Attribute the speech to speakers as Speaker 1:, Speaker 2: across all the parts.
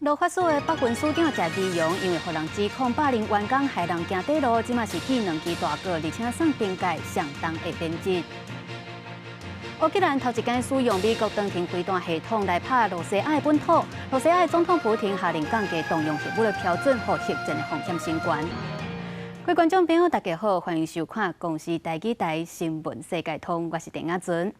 Speaker 1: 勞發署的北分署長謝其榮，因為予人指控霸凌員工，害人行短路，這馬是記兩支大告，而且送懲戒相當會免職。烏克蘭頭一擺使用美國長程飛彈系統來拍露西亞的本土，露西亞的總統普廷下令降低動用核武的標準，予核戰的風險升懸。各位觀眾朋友，大家好，歡迎收看公視台語台新聞世界通，我是鄭亞尊。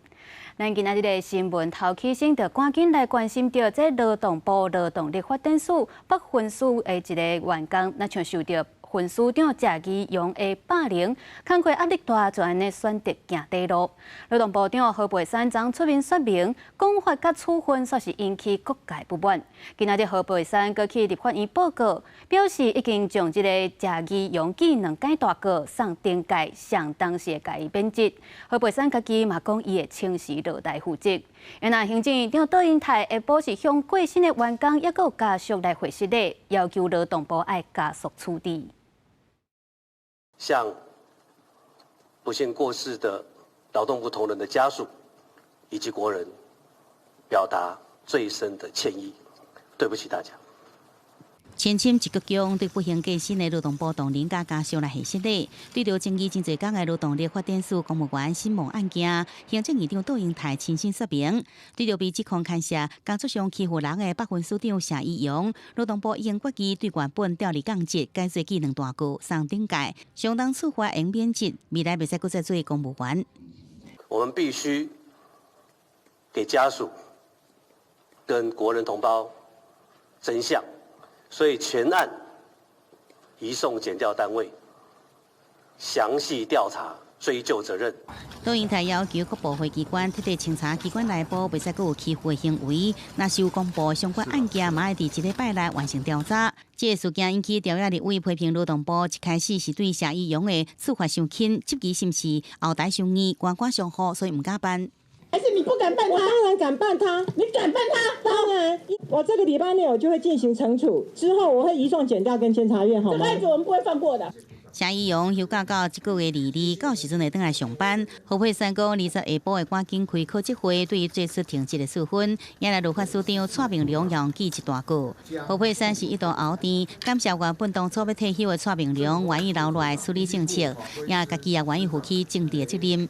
Speaker 1: 咱今仔日的新聞頭起先，就趕緊來關心著這勞動部勞動力發展署北分署的一個員工，若像受著分署長謝其榮的霸凌，工課壓力大，就按呢選擇行短路。勞動部長何佩珊昨出面說明，講法佮處分，煞是引起各界不滿。今仔日何佩珊閣去立法院報告，表示已經將這個謝其榮記兩支大告送懲戒，相當時會共伊免職。何佩珊家己嘛講，伊會誠實落台負責。若行政院長卓榮泰下晡是向過身的員工，抑閣有家屬來回失禮，要求勞動部愛加速處置。
Speaker 2: 向不幸過世的勞動部同仁的家屬以及國人表達最深的歉意，對不起大家。
Speaker 3: 深深一鞠躬，對不幸過身的勞動部同仁佮家屬來獻失禮。對著爭議真濟工的勞動力發展署公務員身亡案件，行政院長卓榮泰親身說明。對著被指控牽涉工作上欺負人的北分署長謝以陽，勞動部已經決議對原本調離降職，改做記兩大告送懲戒，相當處罰應免職，未來袂使閣再做公務員。
Speaker 2: 我們必須給家屬跟國人同胞真相。所以全案移送檢調單位詳細調查，追究責任。
Speaker 3: 卓榮泰要求各部會機關徹底清查機關內部，袂使閣有欺負的行為。若是有公布相關案件，嘛愛佇一禮拜內完成調查。這個事件引起朝野立委批評勞動部一開始是對謝以陽的處罰傷輕，質疑是毋是後台傷硬，官官相護，所以毋敢辦。
Speaker 4: 還是你不敢辦他？
Speaker 5: 我當然敢辦他。
Speaker 4: 你敢辦他？
Speaker 5: 當然，我這個禮拜內我就會進行懲處，之後我會移送檢調跟監察院，好嗎？
Speaker 4: 這個案子我們不會放過的。
Speaker 3: 謝以陽休假到這個月22，到時陣會轉來上班。何佩珊講，20下晡會趕緊開考績會，對伊做出停職的處分。也來勞發署長蔡明良予記一大過。何佩珊是一度敖甜，感謝原本當初欲退休的蔡明良願意留落來處理政策，也家己也願意負起政治的責任。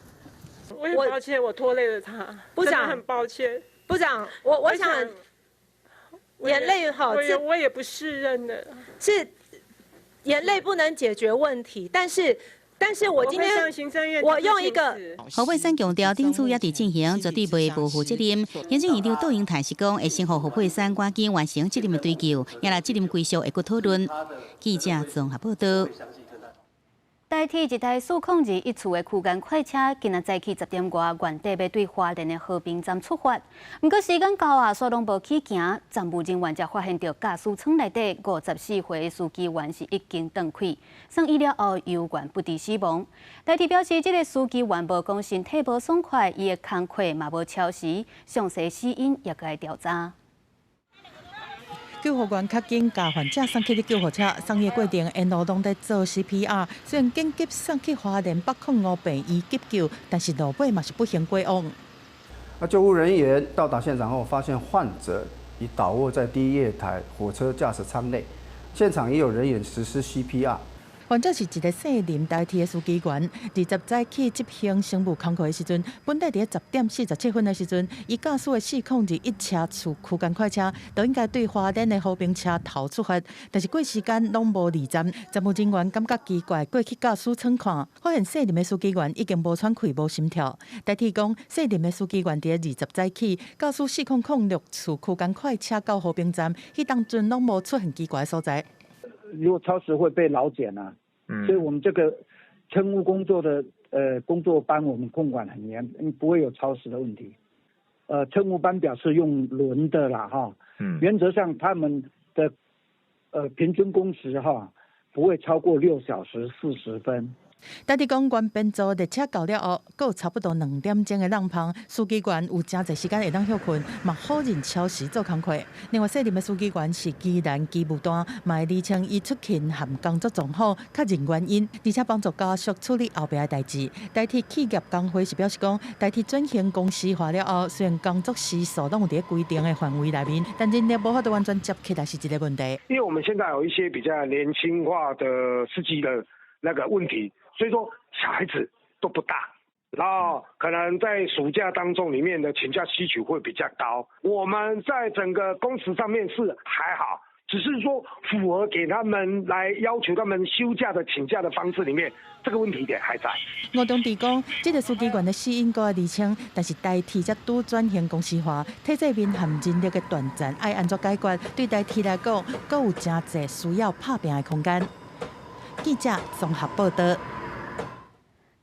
Speaker 6: 我也抱歉，我拖累了他。
Speaker 7: 部長
Speaker 6: 很抱歉。
Speaker 7: 部長，我想眼淚哈，
Speaker 6: 我也不適任的。
Speaker 7: 是眼淚不能解決問題，但是我今天我用一個
Speaker 3: 何佩珊強調，頂次也佇進行，絕對袂無負責任。行政院長卓榮泰是講，會先予何佩珊趕緊完成責任的追究，也來責任歸屬會閣討論。記者綜合報道。
Speaker 1: 台鐵一台4021次的區間快車，今仔早起10點外，原定欲對花蓮的和平站出發。毋過時間到啊，煞攏無起行，站務人員才發現著駕駛艙內底54歲的司機員是已經斷氣，送醫了後猶原不治死亡。台鐵表示，這个司機員無講身體無爽快，伊的工課嘛無超時，詳細死因也閣愛調查。
Speaker 8: 救護員較緊共患者送去佇救護車，送醫過程沿路攏佇做 CPR。雖然緊急送去花蓮北控五病院急救，但是路尾嘛是不幸過往。
Speaker 9: 那救護人員到達現場後，發現患者已倒臥在第一月台火車駕駛艙內，現場也有人員實施 CPR。
Speaker 8: 患者是一个姓林台鐵的司機員，20早起執行乘務工課的時陣，本來佇10點47分的時陣，伊駕駛的4021車次區間快車，就應該對花蓮的和平車頭出發，但是過時間攏無離站，站務人員感覺奇怪，過去駕駛艙看，發現姓林的司機員已經無喘氣、無心跳。台鐵講，姓林的司機員佇20早起駕駛4006次區間快車到和平站，彼當陣攏無出現奇怪的所在。
Speaker 10: 如果超時會被勞檢啊，所以我們這個乘務工作的工作班，我們控管很嚴，不會有超時的問題。乘務班表是用輪的啦，哈，原則上他們的平均工時哈不會超過6小時40分。
Speaker 8: 台鐵講，原編組列車到了後，閣有差不多2點鐘的空縫，書記員有誠濟時間會當歇睏，嘛否認超時做工課。另外，卸任的書記員是宜蘭機務段，嘛會釐清伊出勤和工作狀況，確認原因，而且幫助家屬處理後壁的代誌。台鐵企業工會是表示講，台鐵轉型公司化了後，雖然工作時數攏有佇規定的範圍內面，但人力無法度完全接起來是一個問題。
Speaker 11: 因為我們現在有一些比較年輕化的司機的那個問題。所以說小孩子都不大，然後可能在暑假當中裡面的請假需求會比較高。我們在整個工時上面是還好，只是說符合給他們來要求他們休假的請假的方式裡面，這個問題點還在。
Speaker 8: 吳忠志講，這個書記員的死因閣愛釐清，但是台鐵才拄轉型公司化，體制面和人力的斷層愛按怎解決？對台鐵來講，閣有誠濟需要拍拚的空間。記者綜合報道。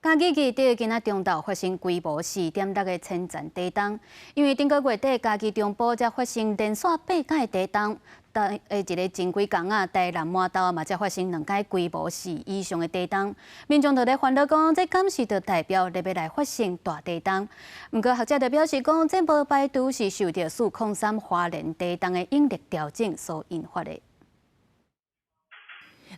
Speaker 1: 嘉義義德今仔中晝發生規模4.6的淺層地動，因為頂個月底嘉義中部才發生連續八擺地動，但一个前幾工啊，台南滿州嘛才發生兩擺規模4以上的地動，民眾就咧煩惱講，這敢是就代表咧欲來發生大地動？毋過學者就表示講，這無排除是受著403花蓮地動的應力調整所引發的。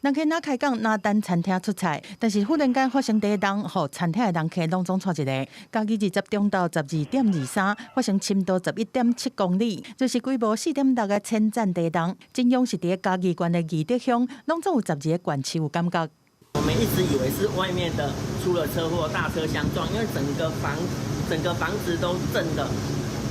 Speaker 8: 人客若開講，若等餐廳出菜，但是忽然間發生地動，予餐廳的人客攏總𤆬一个。嘉義20中晝12點23，發生深度11.7公里，就是規模4.6的淺層地動。震央是佇嘉義縣的義德鄉，攏總有12個縣市有感覺。
Speaker 12: 我們一直以為是外面的出了車禍，大車相撞，因為整個房子都震得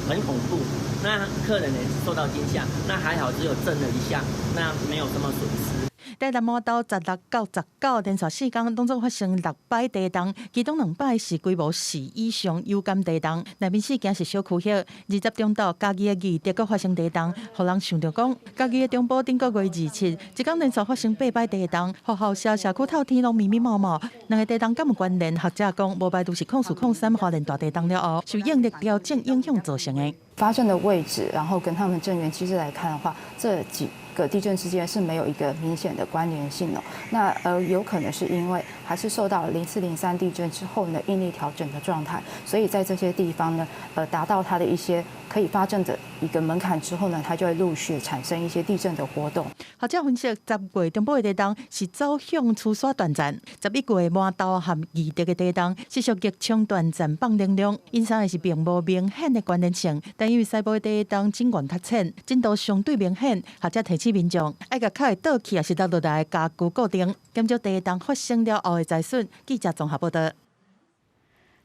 Speaker 12: 很恐怖，那客人也受到驚嚇。那還好只有震了一下，那沒有什麼損失。
Speaker 8: 台南滿州16到19連續4工，攏總發生六擺地動，其中兩擺是規模4以上有感地動。內面四件是小區域，20中晝嘉義的義德閣發生地動，予人想著講，嘉義的中部頂個月27，一工連續發生八擺地動，學校舍社區透天攏密密麻麻。兩个地動敢有關聯？學者講，無排除是0403花蓮大地動了後，受應力調整影響造成的。
Speaker 13: 發震的位置，然後跟他們震源機制來看的話，這幾個地震之間是沒有一個明顯的關聯性哦。那有可能是因為還是受到0403地震之後呢應力調整的狀態，所以在這些地方呢，達到它的一些可以發震的一個門檻之後呢，它就會陸續產生一些地震的活動。
Speaker 8: 學者分析，10月中部的地動是走向趨徙斷層，11月滿州和義德的地動是屬逆衝斷層放能量，𪜶三个是並無明顯的關聯性，但因為西部的地動震源較淺，震度相對明顯，學者提醒民眾愛共較會倒去，抑是落落來的家具固定，減少地動發生了後的災損。記者綜合報道。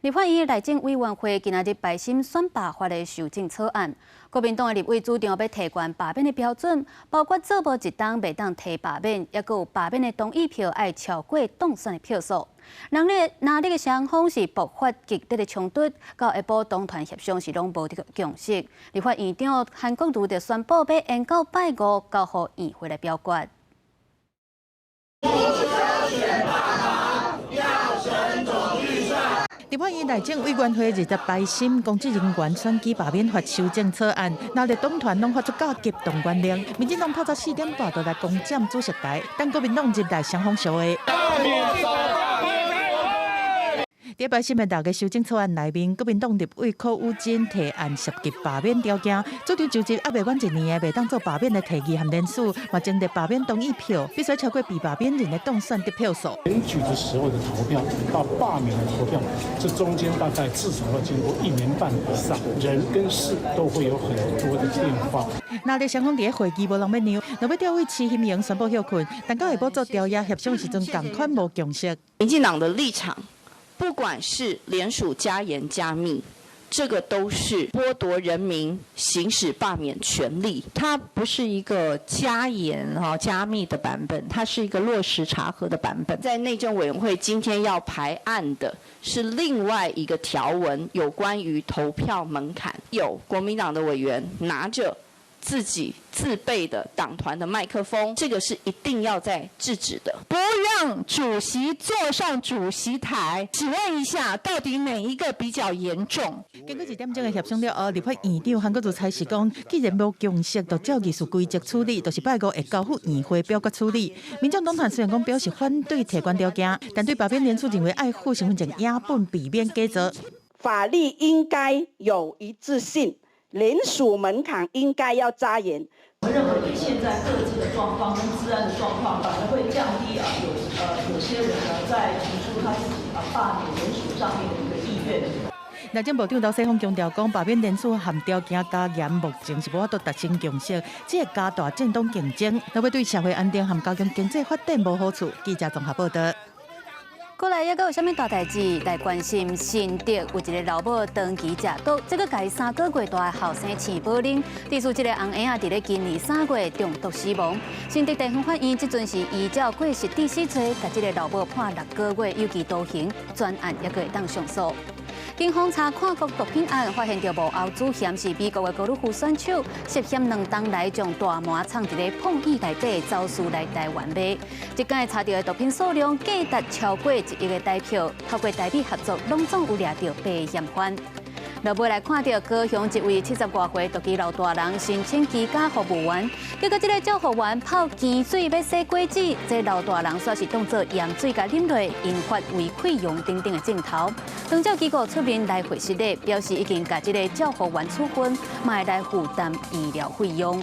Speaker 1: 立法院內政委員會今仔日排審選罷法的修正草案，國民黨的立委主張欲提懸罷免的標準，包括做無一冬袂當提罷免，抑閣有罷免的同意票愛超過當選的票數。人咧，若這个雙方是爆發激烈的衝突，到下晡黨團協商是攏無得共識。立法院長韓國瑜就宣布欲延到拜五交予院會來表決。
Speaker 8: 立法院內政委員會20排審公職人員選舉罷免法修正草案，藍綠黨團攏發出較激動言論，民進黨透早4點半就來攻佔主席台，等國民黨入來雙方相話。佇排審的六个修正草案內面，國民黨立委柯宇珍提案涉及罷免條件，主張就職猶未滿一年的袂當做罷免的提議和聯署，嘛徵得罷免同意票，必須超過被罷免人的當選得票數。
Speaker 14: 選舉的時候的投票到罷免的投票，這中間大概至少要經過1年半以上，人跟事都會有很多的變化。
Speaker 8: 藍綠雙方佇會議無人欲讓，若欲調位徐欣瑩宣布歇睏，但到下晡做朝野協商時陣，仝款無共識。
Speaker 15: 民進黨的立場，不管是聯署加嚴加密，這個都是剝奪人民行使罷免權利。
Speaker 16: 它不是一個加嚴哈加密的版本，它是一個落實查核的版本。
Speaker 15: 在內政委員會今天要排案的是另外一個條文，有關於投票門檻，有國民黨的委員拿着自己自備的黨團的麥克風，這個是一定要再制止的。
Speaker 16: 不讓主席坐上主席台，請問一下，到底哪一個比較嚴重？
Speaker 8: 經過1點鐘的協商了後，立法院長韓國瑜裁示講，既然無共識，就照議事規則處理，就是拜五會交付院會表決處理。民眾黨團雖然講表示反對提懸條件，但對罷免聯署認為愛附身份證影本，避免假造。
Speaker 4: 法律應該有一致性，聯署門檻應該要加嚴。
Speaker 17: 我們認為以現在各自的狀況跟資安的狀況，反而會降低啊有些人呢在提出他自己啊罷免聯署上面的一個意願。
Speaker 8: 內政部長劉世鋒強調講，罷免聯署含條件加嚴，目前是無法度達成共識，只會加大政黨競爭，若欲對社會安定和加強經濟發展無好處。記者綜合報道。
Speaker 1: 過來，猶閣有啥物大代誌來關心？新竹有一个老母長期食毒，這閣共伊3個月大的後生瀳寶奶，致使這个尪嬰仔佇咧今年3月中毒死亡。新竹地方法院這陣是依照過失致死罪，共這个老母判6個月有期徒刑，全案猶閣會當上訴。警方查跨國毒品案，發現著幕後主嫌是美國的高爾夫選手，涉嫌2冬來將大麻藏佇咧碰椅內底走私來台灣賣。這擺查著的毒品數量價值超過1億的台票，透過台美合作，攏總有掠著八嫌犯。落尾來看著高雄一位70外歲獨居老大人申請居家服務員，結果這个照護員泡鹹水欲洗果子，這老大人煞是當做鹽水共啉落，引發胃潰瘍等等的症頭。長照機構出面來回釋咧，表示已經共這个照護員處分，嘛會來負擔醫療費用。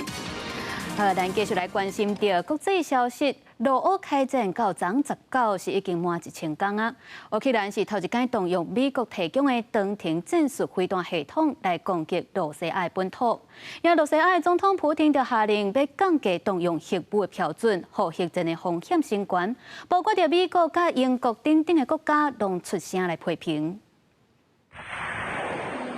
Speaker 1: 好，咱繼續來關心著國際消息。俄烏開戰到昨19是已經滿1000工啊！烏克蘭是頭一擺動用美國提供的長程戰術飛彈系統來攻擊羅西亞的本土。而羅西亞的總統普丁就下令欲降低動用核武的標準，予核戰的風險升懸。包括著美國佮英國等等的國家，攏出聲來批評。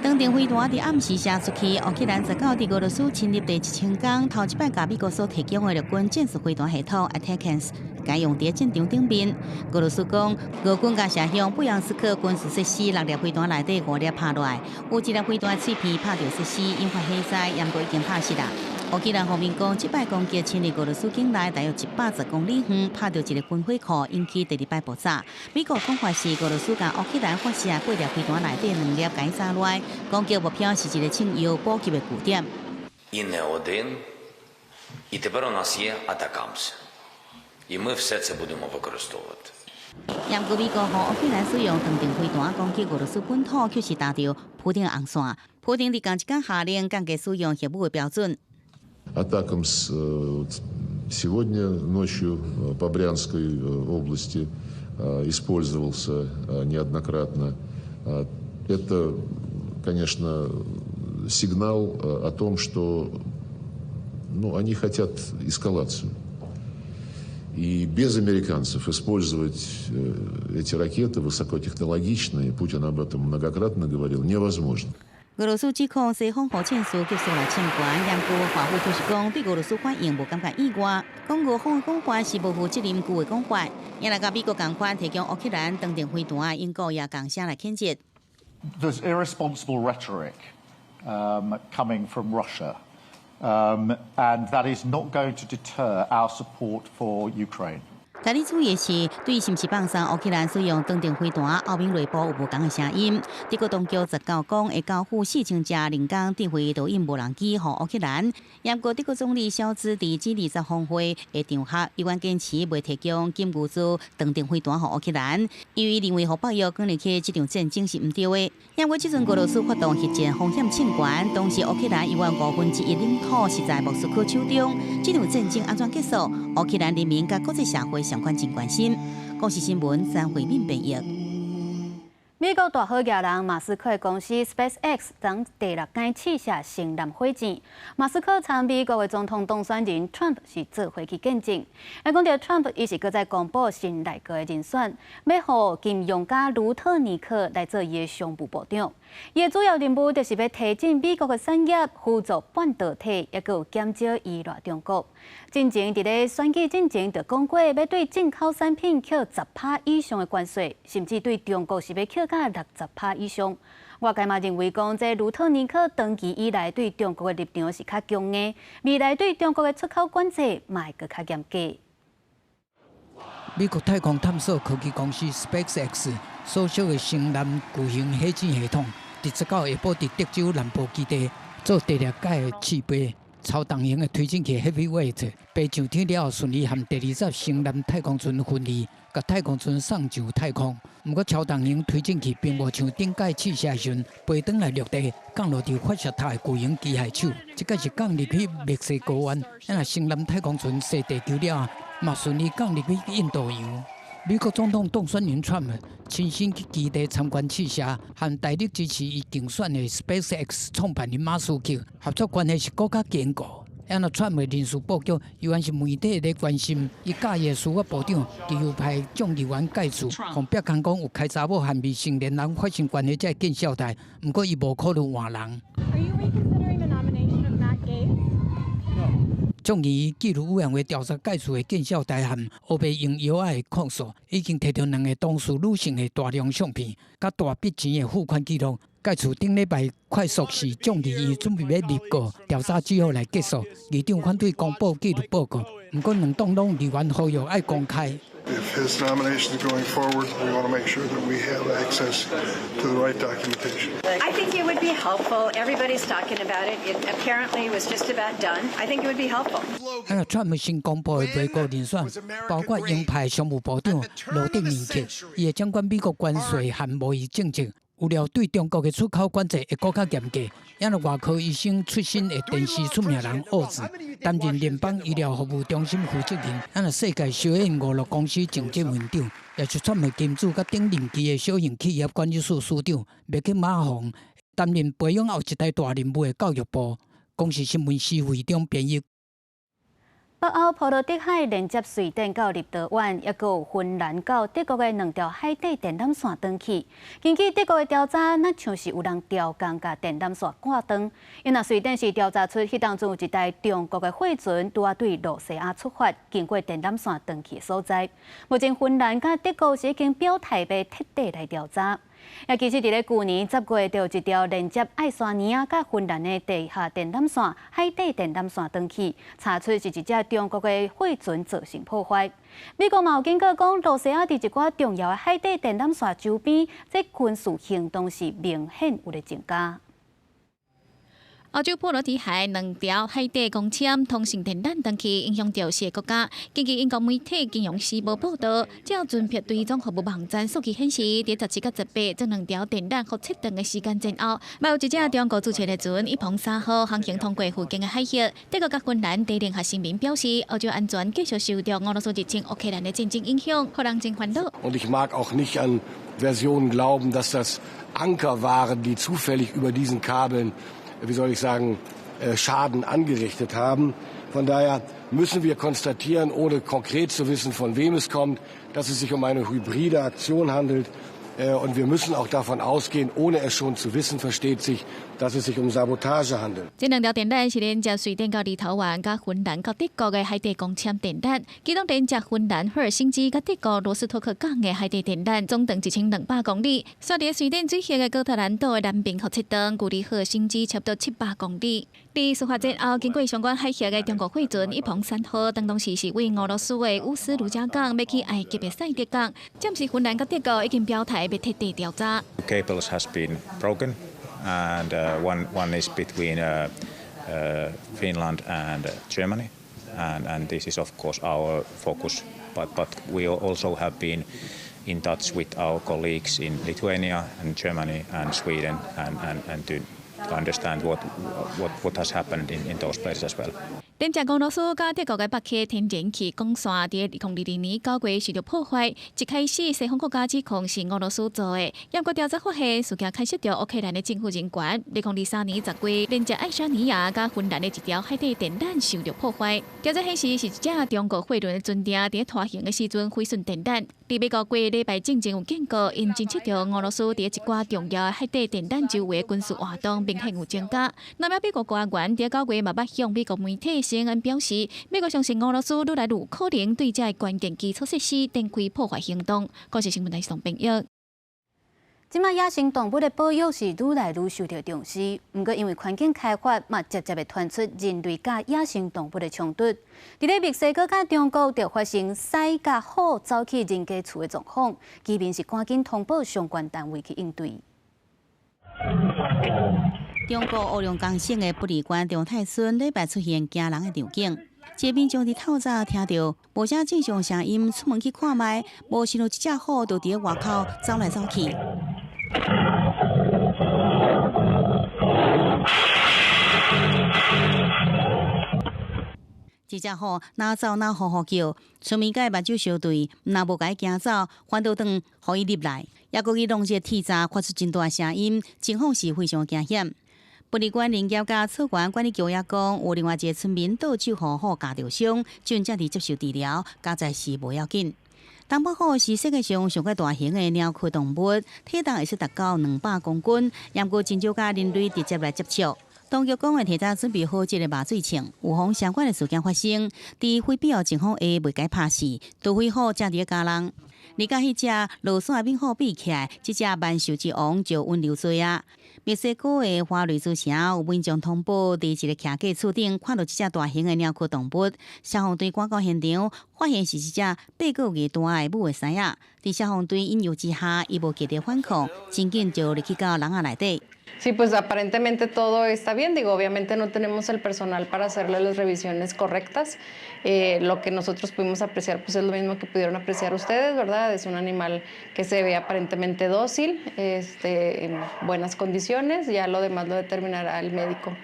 Speaker 3: 長程飛彈佇暗時射出去，烏克蘭19佇俄羅斯侵入第1000工，頭一擺共美國所提供的陸軍戰術飛彈系統 ATACMS 改用佇戰場頂面。俄羅斯講，俄軍共射向布良斯克軍事設施六粒飛彈內底五粒拍落來，有一粒飛彈碎片拍著設施，引發火災，毋過已經拍熄啦。烏克蘭方面講，這擺攻擊侵入俄羅斯境內大約110公里遠，拍著一个軍火庫，引起第二擺爆炸。美國講法是俄羅斯共烏克蘭發射八粒飛彈內底兩粒共炸落來，攻擊目標是一个清油補給的據點。
Speaker 18: І не один. І тепер у нас є атакамси. І ми все це будемо використовувати.
Speaker 3: 毋過美國予烏克蘭使用長程飛彈攻擊俄羅斯本土，卻是踏著普丁紅線。普丁佇仝一工下令降低使用核武的標準。
Speaker 19: ATACMS сегодня ночью по Брянской области использовался неоднократно. Это, конечно, сигнал о том, что, ну, они хотят эскалацию. И без американцев использовать эти ракеты высокотехнологичные, Путин об этом многократно говорил, невозможно.
Speaker 3: 俄羅斯指控西方予戰術急速來侵權，毋過華府卻是講對俄羅斯反應無感覺意外，講俄方的講法是無負責任的講法。也來佮美國仝款提供烏克蘭長程飛彈，英國也仝聲來譴責。
Speaker 20: There's irresponsible rhetoric coming from Russia, and that is not going to deter our support for Ukraine.
Speaker 3: 值得注意的是，對是毋是放送烏克蘭使用長程飛彈，歐盟內部有無仝的聲音。德國當局19講會交付4000架人工智慧導引無人機予烏克蘭。毋過德國總理蕭茲佇 G20峰會的場合，依然堅持袂提供金牛座長程飛彈予烏克蘭，因為認為予北約捲入去這場戰爭是毋對的。毋過這陣俄羅斯發動核戰風險升懸，當時烏克蘭猶原1/5領土是在莫斯科手中，這場戰爭按怎結束？烏克蘭人民佮國際社會相款真關心。公視新聞張惠敏編譯。
Speaker 1: 美國大好額人馬斯克的公司 SpaceX 昨第六擺試射星艦火箭。馬斯克參美國的總統當選人 Trump 是做伙去見證。來講著 Trump，伊是閣再公布新內閣的人選，欲予金融家盧特尼克來做伊的商務部長。伊的主要任務就是欲提振美國的產業，輔助半導體，抑閣有減少依賴中國。進前佇咧選舉進前就講過，欲對進口產品扣10趴以上的關稅，甚至對中國是欲扣到60趴以上。外界嘛認為講，這盧特尼克長期以來對中國的立場是較強硬，未來對中國的出口管制嘛會閣較嚴格。
Speaker 21: 美國太空探索科技公司 SpaceX 所屬的星艦巨型火箭系統，佇19下晡佇德州南部基地做第六擺的試飛，超重型的推進器 Heavyweight 飛上天了後，順利和第20星艦太空船分離，共太空船送上太空。毋過超重型推進器並無像頂擺試射時飛轉來陸地，降落佇發射塔的巨型機械手。這擺是降入去墨西哥灣，啊，星艦太空船踅地球了後，嘛順利降入去印度洋。美國總統當選人川普親身去基地參觀試射，和大力支持伊競選的 SpaceX 創辦人馬斯克合作關係是閣較堅固。按照川普人事布局，猶原是媒體咧關心，伊佮意的司法部長極右派眾議員蓋茨，予白宮講有開查某和未成年人發生關係才會見笑代，毋過伊無考慮換人。
Speaker 6: Are you reconsidering the nomination of Matt Gaetz?
Speaker 21: 眾議院紀律委員會調查蓋茨的見笑代和烏白用藥仔的控訴，已經提著兩个當事女性的大量相片，佮大筆錢的付款記錄。蓋茨頂禮拜快速是眾議院準備欲入告調查之後來結束，議長反對公布紀律報告，毋過兩黨攏議員呼籲愛公開。
Speaker 22: If his nomination is going forward, we want to make sure that we have access to the right documentation.
Speaker 23: I think it would be helpful. Everybody's talking about it. It apparently was just about done. I think it would be helpful.
Speaker 21: 啊，川普新公布的內閣人選，包括鷹派商務部長羅德尼克，伊會掌管美國關稅和貿易政策。有料對中國的出口管制會閣較嚴格。也外科醫生出身的電視出名人奧茲擔任聯邦醫療服務中心負責人。啊，世界小型娛樂公司前執行長，也是川普金主佮頂任期的小型企業管理處處長麥克馬洪擔任培養後一代大人物的教育部。公視新聞施惠中編譯。
Speaker 1: 北歐波羅的海連接瑞典到立陶宛，抑閣有芬蘭到德國的兩條海底電纜線斷去。根據德國的調查，若像是有人調工共電纜線割斷。因為瑞典是調查出，彼當陣有一台中國的貨船拄仔對露西亞出發，經過電纜線斷去的所在。目前芬蘭佮德國是已經表態欲徹底來調查。也其實佇咧舊年10月，就有一條連接愛沙尼亞佮芬蘭的地下電纜線、海底電纜線斷去，查出是一隻中國的貨船造成破壞。美國嘛有警告講，露西亞佇一寡重要的海底電纜線周邊，這軍事行動是明顯有咧增加。
Speaker 24: 歐洲波羅的海兩條海底光纖通訊電纜斷去，影響著四个國家。根據英國媒體《金融時報》報導，這船舶追蹤服務網站數據顯示，佇17佮18，這兩條電纜予切斷的時間前後，有一隻中國註冊的船一鵬三號航行通過附近的海域。德國佮芬蘭佇聯合聲明表示，歐洲安全繼續受著俄羅斯入侵烏克蘭的戰爭影響，予人真煩惱。
Speaker 25: Und ich mag auch nicht an Versionen glauben, dass das Anker waren, die zufällig über diesen Kabeln, wie soll ich sagen, Schaden angerichtet haben. Von daher müssen wir konstatieren, ohne konkret zu wissen, von wem es kommt, dass es sich um eine hybride Aktion handelt. Und wir müssen auch davon ausgehen, ohne es schon zu wissen, versteht sich, dass es sich um Sabotage handelt.
Speaker 24: 這兩條電纜是連接瑞典到立陶宛、佮芬蘭到德國的海底光纖電纜，其中連接芬蘭赫爾辛基佮德國羅斯托克港的海底電纜總長1200公里，煞佇瑞典水域的哥特蘭島的南邊予切斷，距離赫爾辛基差不多700公里。佇事發前後，經過相關海域的中國貨船一鵬三號，當當時是對俄羅斯的烏斯盧加港欲去埃及的塞得港，暫時芬蘭佮德國已經表態欲徹底調查。
Speaker 26: Cables has been broken, and one is between Finland and Germany, and this is of course our focus. But we also have been in touch with our colleagues in Lithuania and Germany and Sweden, and to understand what has happened in those places as well.
Speaker 24: 連接俄羅斯佮德國的北溪天然氣管線，佇2022年9月受著破壞。一開始，西方國家指控是俄羅斯做的，不過調查發現，事件牽涉著烏克蘭的政府人員。2023年10月，連接愛沙尼亞佮芬蘭的一條海底電纜受著破壞。調查顯示，是一隻中國貨輪的船艇佇拖行的時陣毀損電纜。佇美國幾个禮拜進前有警告，𪜶偵測著俄羅斯佇一寡重要的海底電纜周圍軍事活動明顯有增加。那麼美國官員佇9月嘛捌向美國媒體CNN表示，美國相信俄羅斯愈來愈有可能對這个關鍵基礎設施展開破壞行動。公視新聞台上編譯。
Speaker 1: 這馬野生動物的保育是愈來愈受著重視，毋過因為環境開發嘛，捷捷會傳出人類佮野生動物的衝突。佇咧墨西哥佮中國就發生獅佮虎走去人家厝的狀況，居民是趕緊通報相關單位去應對。
Speaker 3: 中國黑龍江省的布里關中泰村禮拜出現驚人的場景，一個民眾佇透早聽著無啥正常聲音，出門去看覓，無想著一隻虎就佇咧外口走來走去。這隻虎哪走哪呼呼叫，村民共伊目睭相對，若無共伊驚走，反倒轉予伊入來，猶閣去弄這個鐵閘，發出真大聲音，情況是非常驚險。布里關林業佮草原管理局也講，有另外一個村民倒手予虎咬著傷，正正佇接受治療，佳哉是無要緊。東北虎是世界上上蓋大型的貓科動物，體重會使達到200公斤，毋過真少佮人類直接來接觸。當局講會提早準備好這个麻醉槍，預防相關的事件發生。佇非必要情況下，袂共拍死，除非虎正佇咧咬人。而佮彼隻落山的猛虎比起來，這隻萬獸之王就溫柔多啊。墨西哥的華瑞茲城有民眾通報，佇一个徛家厝頂看著這隻大型的貓科動物，消防隊趕到現場，發現是一隻8個月大的母的獅仔。佇消防隊引誘之下，伊無極力反抗，真緊就入去到籠仔內底。
Speaker 2: Sí, pues aparentemente todo está bien. Digo, obviamente no tenemos el personal para hacerle las revisiones correctas. Lo que nosotros pudimos apreciar, pues es lo mismo que pudieron apreciar ustedes, ¿verdad? Es un animal que se ve aparentemente dócil, en buenas condiciones. Ya lo demás lo determinará el médico.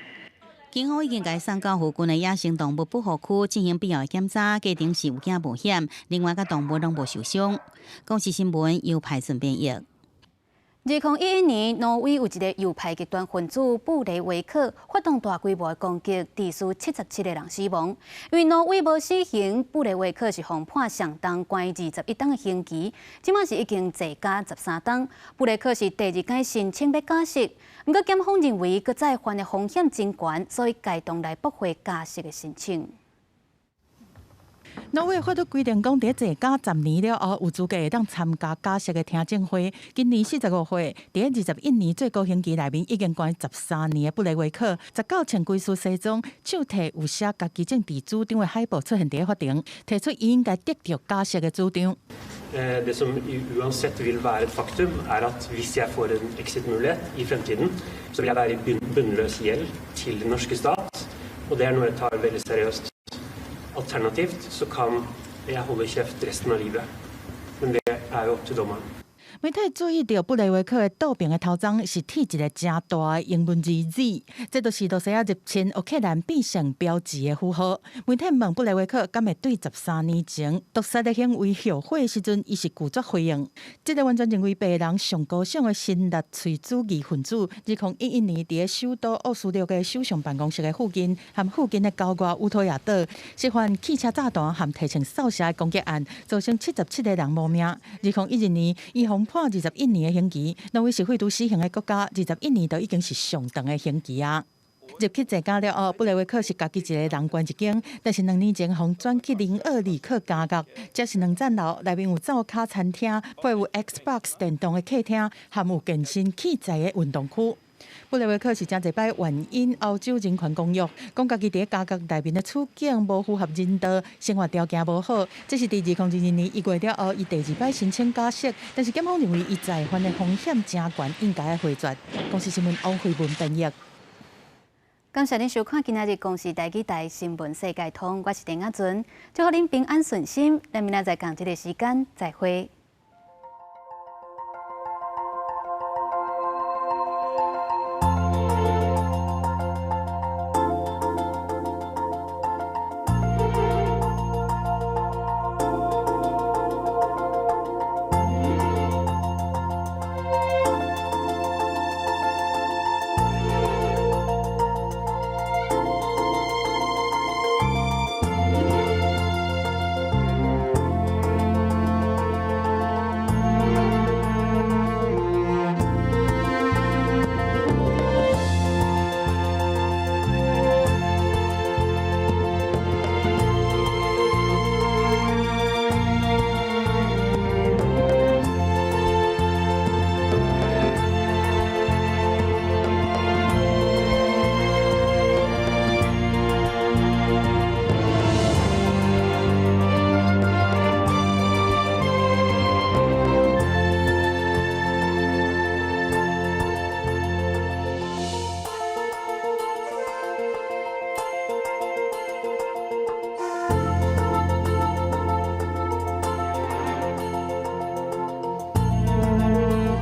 Speaker 3: 警方已經共送到附近的野生動物保護區進行必要的檢查，過程是有驚無險，另外個動物攏無受傷。公視新聞由派順編譯。
Speaker 1: 2011年，挪威有一个右派極端分子布雷維克發動大規模的攻擊，致使77個人死亡。因為挪威無死刑，布雷維克是予判上重關21冬的刑期，這馬是已經坐監13冬。布雷克是第二擺申請欲假釋，毋過檢方認為閣再犯的風險真懸，所以共同來駁回假釋的申請。
Speaker 8: 挪威法律規定講，佇坐監10年了後，有資格會當參加假釋的聽證會。今年45歲，佇21年最高刑期內面已經關13年的布雷維克，19穿軍事西裝，手提有寫家己政治主張的海報出現佇法庭，提出伊應該得著假釋的主張。
Speaker 5: Det som uansett vil være et faktum, er at hvis jeg får en exit-mulighet i fremtiden, så vil jeg være i bunnløs gjeld til den norske stat, og det er noe jeg tar veldig seriøst. Alternativt så kan jeg holde kjeft resten av livet, men det er jo opp til dommeren.
Speaker 8: 媒體注意著布雷維克的倒爿的頭鬃是剃一个誠大的英文字 Z，這就是羅西亞入侵烏克蘭變成標誌的符號。媒體問布雷維克敢會對13年前毒殺的行為後悔時陣，伊是拒絕回應。這个完全認為白人上高尚的新納粹主義分子，2011年佇首都奧斯陸的首相辦公室的附近，和附近的郊外烏托亞島，涉犯汽車炸彈和提槍掃射的攻擊案，造成77個人無命。2012年，伊予判21年的刑期，挪威是廢除死刑的國家，21年就已經是上長的刑期啊。入去坐監了後，布雷維克是家己一个人關一間，但是2年前予轉去林奧里克監獄，這是兩層樓，內面有灶跤餐廳，配有 Xbox 電動的客廳，含有健身器材的運動區。布雷維克是誠濟擺援引歐洲人權公約，講家己佇監獄內面的處境無符合人道，生活條件無好。這是佇2022年1月了後，伊第二擺申請假釋，但是檢方認為伊再犯的風險誠懸，應該愛回絕。公視新聞王慧文編譯。
Speaker 1: 感謝您收看今仔日公視台語台新聞世界通，我是鄭亞純，祝予恁平安順心。咱明仔載仝這个時間再會。